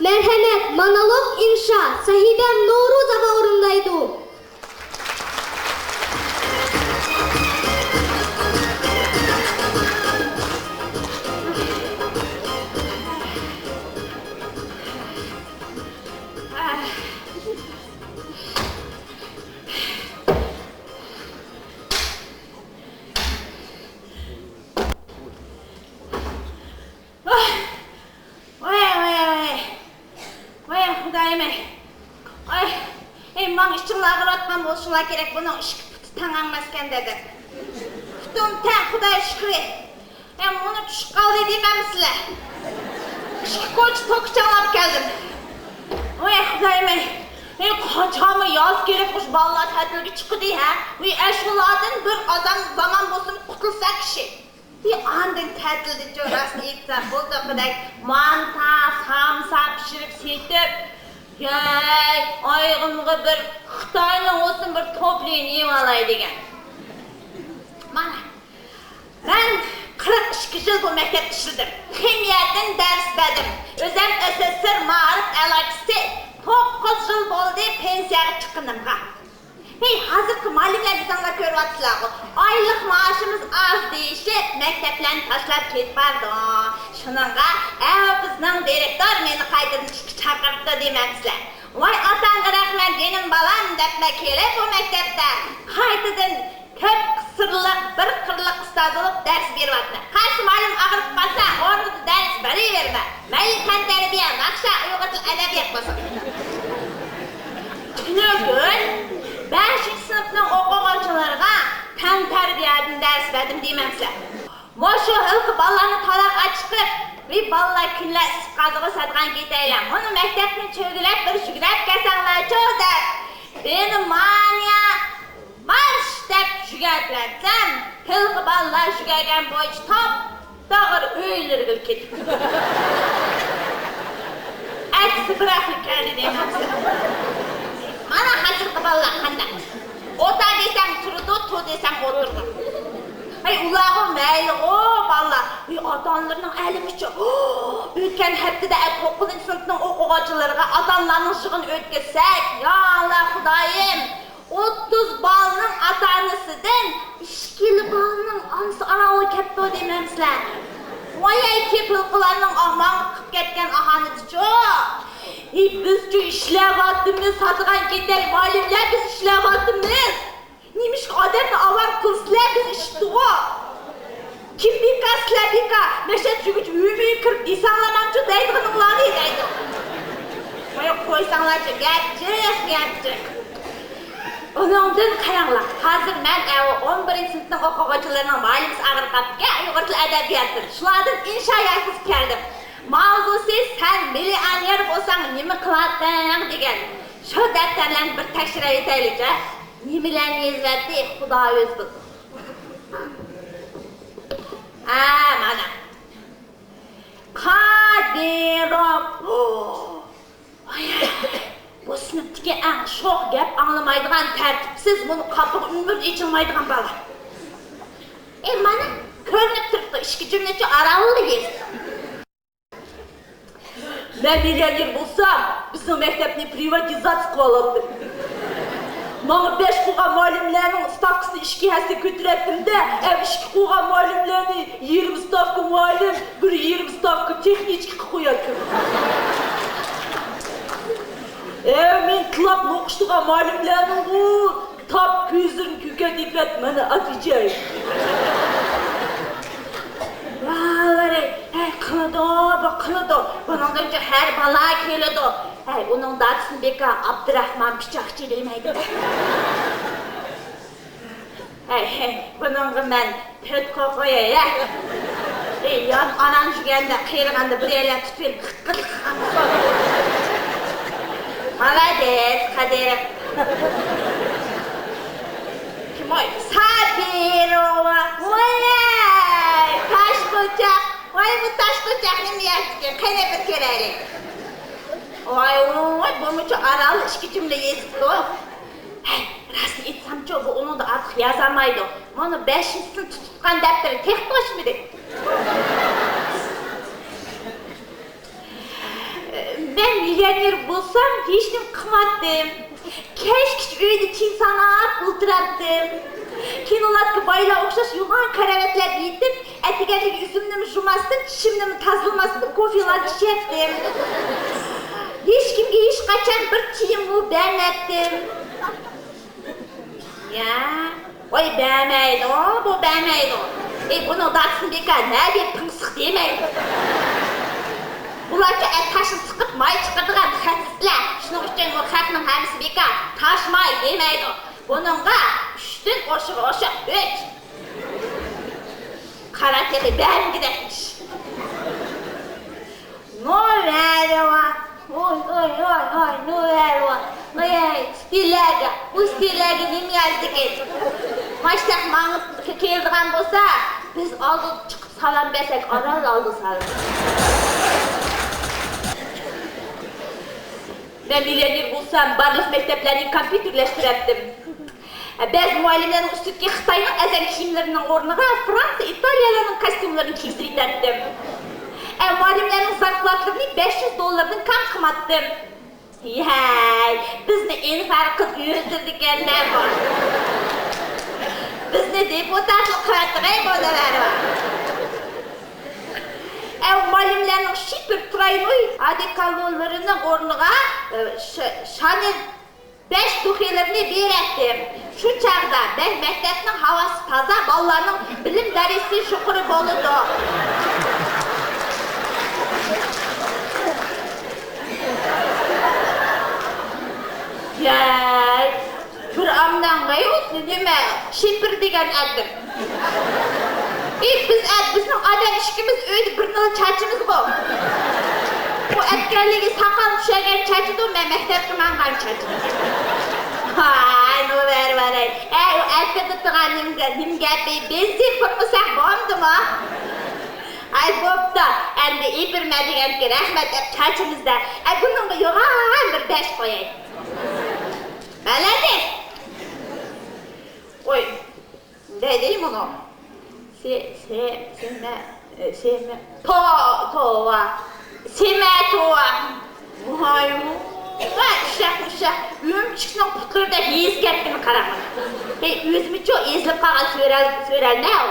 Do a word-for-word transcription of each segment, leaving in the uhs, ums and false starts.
مەرھەمەت، مونولوگ ئىنشا، ساھىبەم نورۇزاۋا ئورۇنلايدۇ. ۋاي، ۋاي، ۋاي. ۋاي خۇدايىم ئەي. ئاي، ئەي، ماڭا ئىچىڭلار ئاغرىۋاتقان بولۇشۇڭلار كېرەك، بۇنىڭ ئىككى پۇتى تەڭ ئەڭمەسكەن دەپ. پۇتۇم تەڭ، خۇدايغا شۈكرى. ئەي، مانا چۈشۈپ قالدى دېمەمسىلەر. ئىككى كوچا توكا چاڭلاپ كەلدىم. ۋاي خۇدايىم ئەي. ئەي، قاچانمۇ ياز كېلىپ، مۇشۇ بالىلار تەتىلگە چىقىدۇ ھە؟ ۋاي، ئەشۇلاردىن بىر ئازان زامان بولسىمۇ قۇتۇلسا كىشى. ئى، ئاندىن تەتىلدىچۇ، راستىنى ئېيتسام، بۇلتۇرقىدەك مانتا، سامسا پىشۇرۇپ سېتىپ، ياي، ئايىغىمغا بىر خىتاينىڭ بولسۇن بىر توپلىيىنى يېۋالاي دېگەن. مانا، مەن قىرىق ئىككى يىل بۇ مەكتەپتە ئىشلىدىم. خىمىيەدىن دەرس بەردىم. ئۆزەم ئەسسېسسر مائارىپ ئەلاچىسى. توققۇز يىل بولدى پېنسىيەگە چىققىنىمغا. ھەي، ھازىرقى مۇئەللىملەر دېسەڭلار كۆرۈۋاتىسىلەرغۇ، ئايلىق مائاشىمىز ئاز دېيىشىپ، مەكتەپلەرنى تاشلاپ كېتىۋالىدۇ. شۇنىڭغا، ئەۋۇ بىزنىڭ دىرېكتور مېنى قايتىدىن ئىشقا چاقىرىپتۇ دېمەمسىلەر. ۋاي ئاتاڭغا رەھمەت، جېنىم بالام، دەپلا كېلىپ بۇ مەكتەپتە قايتىدىن كۆپ قىسىرلىق، بىر قىرلىق ئۇستاز بولۇپ دەرس بېرىۋاتىمەن. قايسى مۇئەللىم ئاغرىپ قالسا، ئورنىدا دەرس بېرىۋېرىمەن. مەيلى تەنتەربىيە، ناخشا، ئۇيغۇر تىل، ئەدەبىيات بولسۇن. تۈنۈگۈن بەشىنچى سىنىپنىڭ ئوقۇغۇچىلىرىغا تەنتەربىيەدىن دەرس بەردىم دېمەمسىلەر. مۇشۇ ھېلىقى بالىلارنى تالاغا چىقىپ، ۋى بالىلار كۈنلەر ئىسسىپ قالدىغۇ ساتىغان كېتەيلەر. مۇنۇ مەكتەپنى چۆگىلەپ بىر يۈگرەپ كەلسەڭلارچۇ دەپ، بىر مانىيە مارش دەپ يۈگۈرۈۋەتسەم، ھېلىقى بالىلار يۈگۈرگەن بويىچە توپ توغرا ئۆيلىرىگە كېتىپتۇ. ئەتىسى بىراقلا كەلدى دەيمەن. مانا ھازىرقى بالىلار قانداق؟ ئولتۇر دېسەڭ تۇرىدۇ، تۇر دېسەڭ ئولتۇرىدۇ. ھەي، ئۇلارغۇ مەيلىغۇ بالىلار. ھەي، ئاتا-ئانىلىرىنىڭ ئەلىمىچۇ. ئۆتكەن ھەپتىدە ئەت توققۇزىنچى سىنىپنىڭ ئوقۇغۇچىلىرىغا ئاتا-ئانىلارنىڭ يىغىنى ئۆتكۈزسەك، يا ئاللا خۇدايىم، ئوتتۇز بالىنىڭ ئاتا-ئانىسىدىن ئىككىلا بالىنىڭ ئانىسى ئارانلا كەپتۇ دېمەمسىلەر؟ ۋاي، ئەي، كېپىلقىلارنىڭ ئامانغا قىلىپ كەتكەن ئاھانىتىچۇ. ھېي، بىزچۇ ئىشلەۋاتىمىز، ساتىغان كېتەي، مۇئەللىملەر، بىز ئىشلەۋاتىمىز. نېمىشقا ئادەمنى ئاۋارە قىلىسىلەر، بىز ئىشلىتىدىغۇ. كىم بىكار، سىلەر بىكار. مەشەدە يۈرگۈچە ئۆيۈمگە كىرىپ دېسەڭلار مانچۇ دەيدىغىنىڭلارنى دەيدۇ. قويۇپ قويساڭلارچۇ، گەپ جىق، گەپ جىق. ئۇنىڭدىن قاراڭلار، ھازىر مەن ئەۋۇ ئون بىرىنچى سىنىپنىڭ ئوقۇغۇچىلىرىنىڭ مۇئەللىمىسى ئاغرىپ قاپتىكەن، ئۇيغۇر تىل ئەدەبىياتتىن. شۇلاردىن ئىنشا يازغۇسى كەلدىم. ماۋزۇسى سەن مىليونېر بولساڭ نېمە قىلاتتىڭ دېگەن. شۇ دەپتەرلەرنى بىر تەكشۈرۈۋېتەيلىچۇ. نېمىلەرنى يېزىۋەتتى، خۇدا ئۆزى بىلىدۇ. ھە، مانا. قادىروف. ۋاي، بۇ سىنىپتىكى ئەڭ شوخ، گەپ ئاڭلىمايدىغان، تەرتىپسىز، بۇنىڭ قاپىقى ئۆمۈردە ئېچىلمايدىغان بالا. ئە، مانا، كۆرۈنۈپ تۇرۇپتۇ، ئىككى جۈملىچە ئارانلا يېزىپتۇ. مەن مىليونېر بولسام، بىزنىڭ مەكتەپنى پرىۋاتىزاتسىيە قىلىۋالاتتىم. ماڭا بەش قوغان مۇئەللىملەرنىڭ ستاۋكىسىنى ئىككى ھەسسە كۆتۈرەتتىم-دە، ئەمما ئىككى قوغان مۇئەللىملەرنى يېرىم ستاۋكا مۇئەللىم، بىر يېرىم ستاۋكا تېخنىچكا قىلىپ قوياتتىم. ئە، مېنى تىللاپ نوقۇشلىغان مۇئەللىملەرنىڭغۇ تاپ كۆزلىرىم كۆكەرتىپ كەتتى، مانا، ئاتىجاي. ۋاي، ھەي، قىلىدۇ، بۇ قىلىدۇ. بۇنىڭدىنچۇ ھەر بالا كېلىدۇ. ھەي، ئۇنىڭ دادىسىنى بىكار ئابدۇراخمان پىچاقچى دېمەيدۇ. ھەي، ھەي، بۇنىڭغا مەن تۆت قوي قوياي، ھە. ئى، يان ئانام جۈگەندە قېرىغاندا بىر يەرلەر تۇتۇۋېلىپ قىققىدە قىلغان. مالادېس، قادىرىم. كىم ئوي؟ سابىروۋا. ۋاي، تاشقوچاق. ۋاي، بۇ تاشقوچاق نېمە يازدىكىن؟ قېنى بىر كۆرەيلى. ۋاي، ۋاي، بۇمۇچۇ ئارانلا ئىككى جۈملە يېزىپتۇ. ھەي، راستىنى ئېيتسامچۇ، بۇ ئۇنىڭدىن ئارتۇق يازالمايدۇ. مانا بەشىنچىسىنى تۇتقان دەپتىرى تېخى توشمىدى. مەن مىليونېر بولسام، ھېچنېمە قىلماتتىم. كەچكىچە ئۆيدە چىن ساناپ ئولتۇراتتىم. كىنولارغا بايلار ئوخشاش يوغان كارىۋەتلەردە يېتىپ، ئەتىگەنلىكى يۈزۈمنىمۇ يۇماستىن، چىشىمنىمۇ تازىلىماستىن كوفېلارنى ئىچەتتىم. ھېچكىمگە ھېچقاچان بىر تىيىنمۇ بەرمەتتىم. يا، ۋاي بەرمەيدۇ، بۇ بەرمەيدۇ. ئەي، بۇنىڭ دادىسىنى بىكار نەدە پىڭسىق دېمەيدۇ. بۇلارچە ئەت تاشنى سىقىپ ماي چىقىرىدىغان مۇتەخەسسىسلەر. شۇنىڭ ئۈچۈن بۇ خەقنىڭ ھەممىسى بىكار، تاش ماي دېمەيدۇ. بۇنىڭغا ئۈچتىن ئوشۇغا ئوشۇق ئۈچ. قارا تېخى بەرمىگۈدەك ئىش. نوۋەرۋا. ۋوي، ۋوي، ۋوي، ۋوي، نوۋەرۋا. ۋاي، ستىلەگە، بۇ ستىلەگە نېمە يازدىكىن؟ ماشتاق ماڭا كېلىدىغان بولسا، بىز ئالدىدا چىقىپ سالام بەرسەك، ئاران ئالدى سالام. مەن مىليونېر بولسام، بارلىق مەكتەپلەرنى كومپيۇتېرلەشتۈرەتتىم. بەزى مۇئەللىملەرنىڭ ئۈستىدىكى خىتاينىڭ ئەزەن كىيىملىرىنىڭ ئورنىغا فرانسىيە، ئىتالىيەلەرنىڭ كاستيۇملىرىنى كىيگۈزۈۋېتەتتىم. ئە، مۇئەللىملەرنىڭ زارپلاتىلىرىنى بەش يۈز دوللاردىن كەم قىلماتتىم. ھەي، بىزنى ئىنفاركت ئۆلتۈرىدىكەنلەر بۇ. بىزنى دېپۇتاتلىق قىلىۋەتتى ھەي بۇلار. ئە، مۇئەللىملەرنىڭ شىپىر تراينوي ئادېكالونلىرىنىڭ ئورنىغا، ئە، ش-، شانېل بەش دۇخىلىرىنى بېرەتتىم. شۇ چاغدا مەن مەكتەپنىڭ ھاۋاسى تازا، بالىلارنىڭ بىلىم دەرىجىسى يۇقىرى بولىدۇ. يەي، بىر ئامناڭ غەيۋۇتنى نېمە، شىپىر دېگەن ئەتىم. ئى، بىز ئەت، بىزنىڭ ئادەم ئىككىمىز ئۆيدە بىرنىلا چاچىمىزغۇ. بۇ ئەتكەنلىكى ساقال چۈشەرگەن چاچىدۇ، مەن مەكتەپكە ماڭغان چاچىدۇ. ھاي، نوۋەر بار ئەي. ئەي، ئۇ ئەتكىدە تۇرغان نېمە، نېمە گەپى، بېنزىن پۇرتمىساق بولمىدىمۇ؟ ئاي، بوپتۇ. ئەمدى ئېپىرمە دېگەنكى رەھمەت دەپ چاچىمىزدا. ئەي، بۇنىڭغا يوغان بىر بەش قوياي. مەلەدىس. قوي. دەيدۇ مۇنۇ. سې-، سې-، سېمە-، ئە، سېمە-، تو-، توۋا. سېمە توۋا. ۋاي، ۋاي، ئىششەق، ئىششەق. ئۆمۈچۈكنىڭ پۇتلىرىدەك يېزىپ كەتكىنىگە قاراڭ. ھەي، ئۆزىمىچۇ ئېزىلىپ قالغان سۆرەل-، سۆرەلمە ئۇ.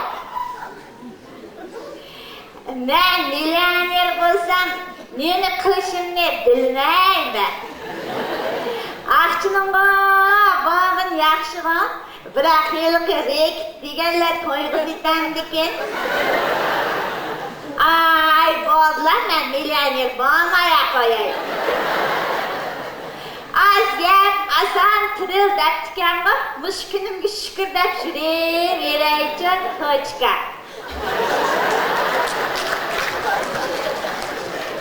مەن مىليونېر بولسام، نېمە قىلىشىمنى بىلمەيمەن. ئاقچىنىڭغۇ بارغىنى ياخشىغۇ، بىراق ھېلىقى رېكېت دېگەنلەر تويغۇزۇۋېتەمدىكىن. ئاي، بولدىلا، مەن مىليونېر بولمايلا قوياي. ئاز گەپ، ئاسان تىرىل دەپتىكەنغۇ، مۇشۇ كۈنۈمگە شۈكۈر دەپ يۈرۈۋېرەيچۇ، توچكا.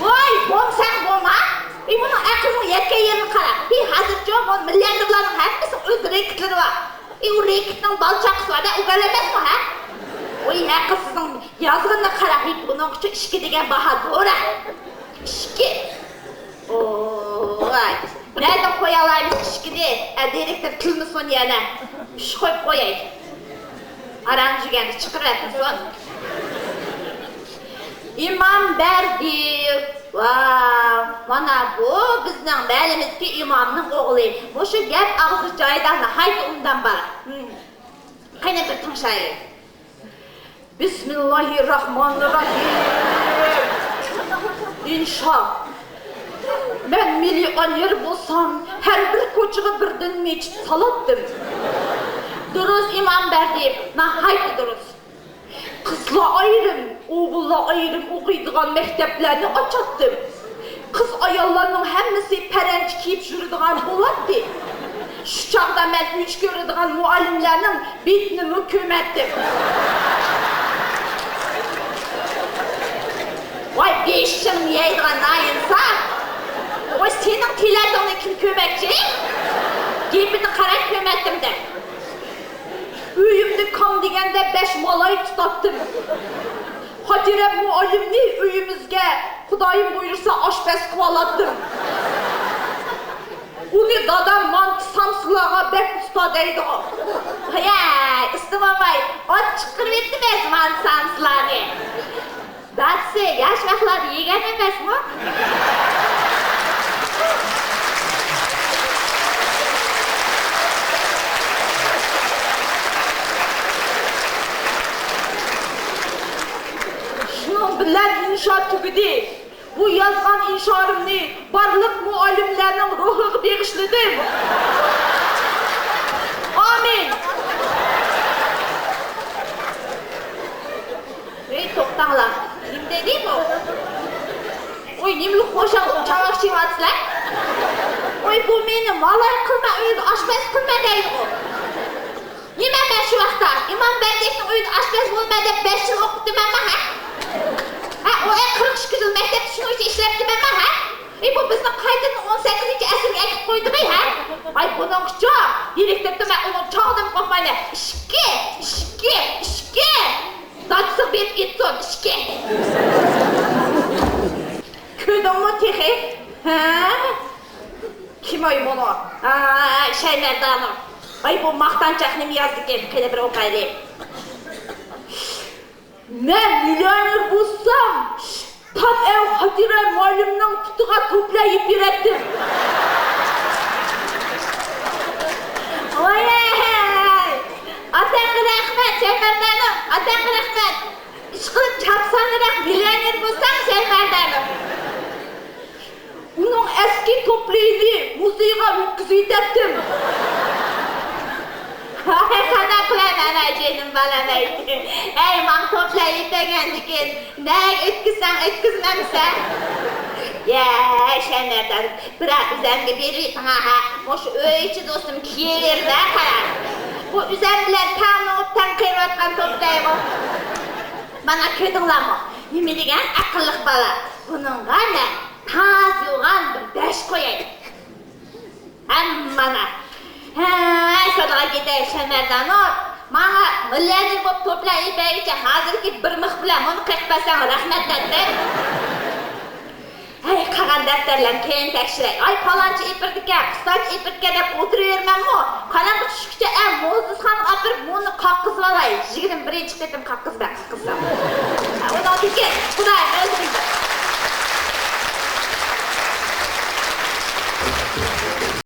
ۋاي، بومسەن بوما. ئى، بۇنىڭ ئەقلىنىڭ يەتكەن يېرىنى قارا. ئى، ھازىرچۇ بۇ مىلياردېرلارنىڭ ھەممىسىنىڭ ئۆز رېكېتلىرى بار. ئى، ئۇ رېكېتنىڭ بالا چاقىسى بار-دە، ئۇ ئەمەسمۇ، ھە؟ ۋاي، ھەققى سىزنىڭ يازغىنىنى قارا، ھېي، بۇنىڭ ئۈچۈن ئىككى دېگەن باھا دورا. ئىككى. ۋاي. نەدىن قويالايمىز ئىككىنى؟ ئە، دىرېكتور كۈلمىسۇن يەنە. ئۈچ قويۇپ قوياي. ئاران جۈگەننى چىقىرىۋەتمىسۇن. ئىمام بەردىيېۋ. ۋاۋ، مانا بۇ بىزنىڭ مەھەللىمىزدىكى ئىمامنىڭ ئوغلى. مۇشۇ گەپ ئاغزى جايىدا، ناھايىتى ئوبدان بار. ھىم. قېنى بىر تىڭشايلى. بىسمىللاھىرراھمانىرراھىم. ئىنشا. مەن مىليونېر بولسام، ھەر بىر كوچىغا بىردىن مەسچىت سالاتتىم. دۇرۇس، ئىمام بەردىيېۋ، ناھايىتى دۇرۇس. قىزلار ئايرىم، ئوغۇللار ئايرىم ئوقۇيدىغان مەكتەپلەرنى ئاچاتتىم. قىز ئاياللارنىڭ ھەممىسى پەرەنچە كىيىپ يۈرىدىغان بولاتتى. شۇ چاغدا مەن ئۆچ كۆرىدىغان مۇئەللىملەرنىڭ بېتىنىمۇ كۆمەتتىم. ۋاي، بېشىڭنى يەيدىغان نائىنساپ! ۋاي، سېنىڭ تىلەتىڭنى كىم كۆمەكچى؟ گېپىنى قارا، كۆمەتتىم دەپ. ئۆيۈمدە كام دېگەندە بەش مالاي تۇتاتتىم. خاتىرەم مۇئەللىمنى ئۆيىمىزگە خۇدايىم بۇيرۇسا ئاشپەز قىلىۋالاتتىم. ئۇنى دادام مانتا سامسىلارغا بەك ئۇستا دەيدىغۇ. ھەي، ئۇستا بولماي، ئاچچىق قىلىۋەتتىم مەن مانتا سامسىلارنى. دادىسى ياش ۋاقىتلاردا يېگەن ئەمەسمۇ؟ بارلىق مۇئەللىملەرنىڭ روھىغا بېغىشلىدىم. ئامىن. ھەي، توختاڭلار. نېمە دېدى بۇ؟ ۋوي، نېمىلىك خۇشال چاۋاك چېۋىۋاتىسىلەر؟ ۋوي، بۇ مېنى مالاي قىلما، ئۆيدە ئاشپەز قىلما دەيدىغۇ. نېمە مەن شۇ ۋاقىتتا ئىمام بەردىيېۋنىڭ ئۆيىدە ئاشپەز بولىمەن دەپ بەش يىل ئوقۇپتىمەنما، ھە؟ ھە، ئۇ ئەي قىرىق ئىككى يىل مەكتەپتە شۇنىڭ ئۈچۈن ئىشلەپتىمەنما، ھە؟ ئەي، بۇ بىزنى قايتىدىن ئون سەككىزىنچى ئەسىرگە ئەكىپ قويدىغۇ، ھە؟ ئاي، بۇنىڭغىچۇ دىرېكتورنى مەن ئۇنىڭ چاغدىن قوقمايمەن. ئىشىككە، ئىشىككە، ئىشىككە! دادىسىغا بېرىپ ئېيتسۇن، ئىشىككە! كۆردۈڭمۇ تېخى؟ ھە؟ كىم ئاي بۇنى؟ ھە، شەيمەردانوف. ئاي، بۇ ماختانچاق نېمە يازدىكىن؟ قېنى بىر ئوقايلى. مەن مىليونېر بولسام، تام ئەۋ خاتىرە مۇئەللىمنىڭ پۇتىغا توپلا يېپىپ بېرەتتىم. ۋاي! ئاتاڭغا رەھمەت، شەيمەردانوف، ئاتاڭغا رەھمەت. ئىشقىلىپ چاپسانراق مىليونېر بولساڭ، شەيمەردانوف. ئۇنىڭ ئەسكى توپلىرىنى مۇزېيغا ئۆتكۈزۈۋېتەتتىم. ھاي، قانداق قىلىمەن ئەي، جېنىم بالام ئەي. ئەي، ماڭا توپلار يېتەلمىگەندىكىن، نەگە ئۆتكۈزسەڭ ئۆتكۈزمەمسەن؟ يە، شەيمەردان، بىرەر ئۆزەمگە بېرىۋېتىڭ ھە. مۇشۇ ئۆي ئىچىدە ئولتۇرسام كىيىۋېرىدۇ قارا. بۇ ئۆزەم بىلەن تەڭ مېڭىپ تەڭ قېرىۋاتقان توپلايغۇ. مانا كۆردۈڭلارمۇ؟ نېمە دېگەن ئەقىللىق بالا. بۇنىڭغا مەن تازا يوغان بىر دەش قوياي. ھەممىنى. ھەي، سادىغا كېتەي، شەيمەردانوف. ماڭا مىليونېر بولۇپ توپلار ئېلىپ بەرگۈچە ھازىركى بىر مىخ بىلەن مۇنى قېقىپ بەرسەڭ رەھمەت دەتتىم. ھەي، قالغان دەپتەرلەرنى كېيىن تەكشۈرەي. ئاي، پالانچى ئېلىپ بېرىدىكەن، پىستانچى ئېلىپ بېرىدىكەن دەپ ئولتۇرۇۋېرىمەنمۇ؟ قاراڭغۇ چۈشكىچە ئە موزىسخانىغا ئاپىرىپ مۇنى قاققۇزۇۋالاي. يىگىرمە بىرىنچى قېتىم قاققۇزىمەن، قاققۇزسام. ھە، ئۇنىڭدىن كېيىن خۇدايىم ئۆزىنىڭ